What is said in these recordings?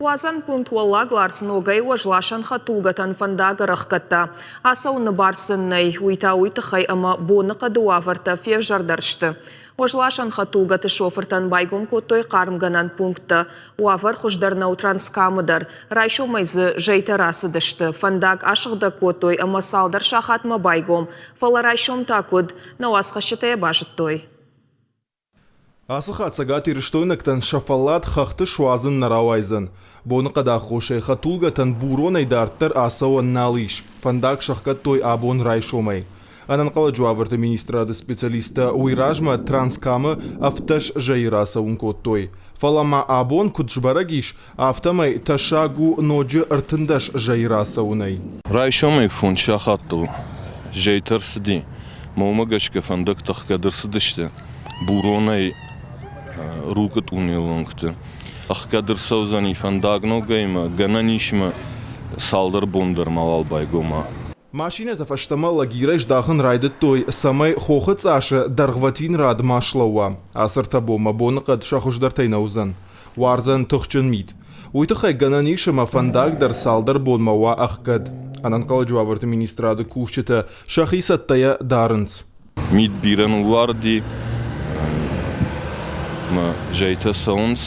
Уадзӕн пункт Уӕллаг Ларс ногӕй уӕзласӕн хӕдтулгӕтӕн фӕндаг ӕрӕхгӕдта. Ацӕуыны бар сын нӕй, уый та уый тыххӕй ӕмӕ боныхъӕды уавӕртӕ февзӕрдӕр сты. Уӕзласӕн хӕдтулгӕты шофыртӕн байгом кодтой хъармгӕнӕн пункттӕ. Уавӕр хуыздӕр нӕу Транскамы дӕр. Райсомӕй дзы зӕйтӕ рацыдысты, фӕндаг асыгъдӕг кодтой ӕмӕ цалдӕр сахатмӕ байгом. Фӕлӕ райсом та куыд? Нӕ уацхӕсджытӕ йӕ базыдтой. Ацы хатт цӕгатирыстойнӕгтӕн сӕ фӕллад хӕхты суадзын нӕ рауайдзӕн. Боныхъӕды аххосӕй хӕдтулгӕтӕн Буронӕй дарддӕр ацӕуӕн нал ис, фӕндаг сӕхгӕдтой абон райсомӕй. Ӕнӕнхъӕлӕджы уавӕрты министрады специалисттӕ уый размӕ Транскамы 17 зӕйы рацӕуын кодтой. Фӕлӕ ма абон куыд сбӕрӕг ис, афтӕмӕй тӕссаг у ноджы 13 зӕйы рацӕуынӕй. Райсомӕй фондз сахаттыл зӕйтӕ рцыди, мӕ уымӕ гӕсгӕ фӕндӕгтӕ ӕхгӕд ӕрцыдысты Буронӕй Рукъы тъунелы онгты. Ӕхгӕд ӕрцӕудзӕни фӕндаг ногӕй ӕмӕ гӕнӕн ис ӕмӕ цалдӕр бон дӕр мауал байгом уа. Машинӕтӕ фӕстӕмӕ лагирӕй здахын райдыдтой, цӕмӕй хохы цъасы дӕргъвӕтин рад ма слӕууа. Ацы ӕртӕ бонмӕ боныхъӕд сӕ хуыздӕртӕй нӕ уыдзӕн. Уардзӕн тыхджын мит. Уый тыххӕй гӕнӕн ис ӕмӕ фӕндаг дӕр цалдӕр бонмӕ уа ӕхгӕд. Ӕнӕнхъӕлӕджы уавӕрты министрады кусджытӕ сӕхи цӕттӕйӕ дарынц. Мит бирӕ ныууарди, ӕмӕ зӕйтӕ цӕуынц.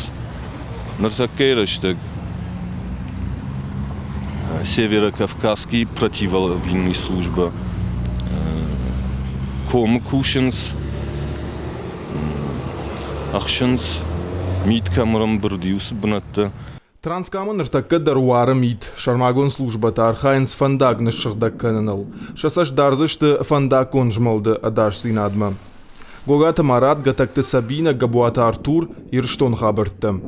Ныртӕккӕйы рӕстӕг Северо-Кавказский противолавинный службӕ комы кусынц, ӕхсынц, мит кӕм ӕрӕмбырд, уыцы бынӕтты. Транскамы ныртӕккӕ дӕр уары мит. Сӕрмагонд службӕтӕ архайынц фӕндаг ныссыгъдӕг кӕныныл. Сӕ цӕст дардзысты фӕндаггон змӕлды ӕдасдзинадмӕ. Гогаты Марат, Гӕтӕгты Сабинӕ, Габуаты Артур, Ирыстоны хабӕрттӕ.